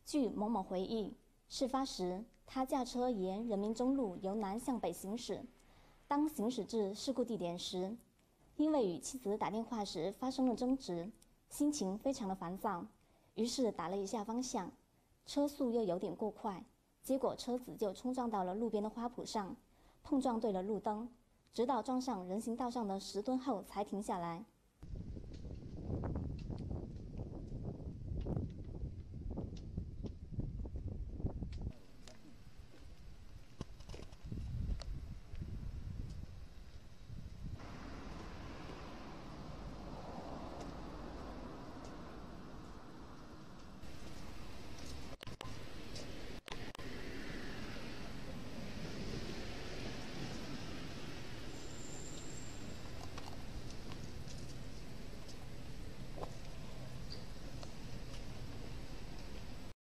据某某回忆，事发时他驾车沿人民中路由南向北行驶，当行驶至事故地点时，因为与妻子打电话时发生了争执，心情非常的烦躁，于是打了一下方向，车速又有点过快，结果车子就冲撞到了路边的花圃上，碰撞对了路灯，直到撞上人行道上的石墩后才停下来。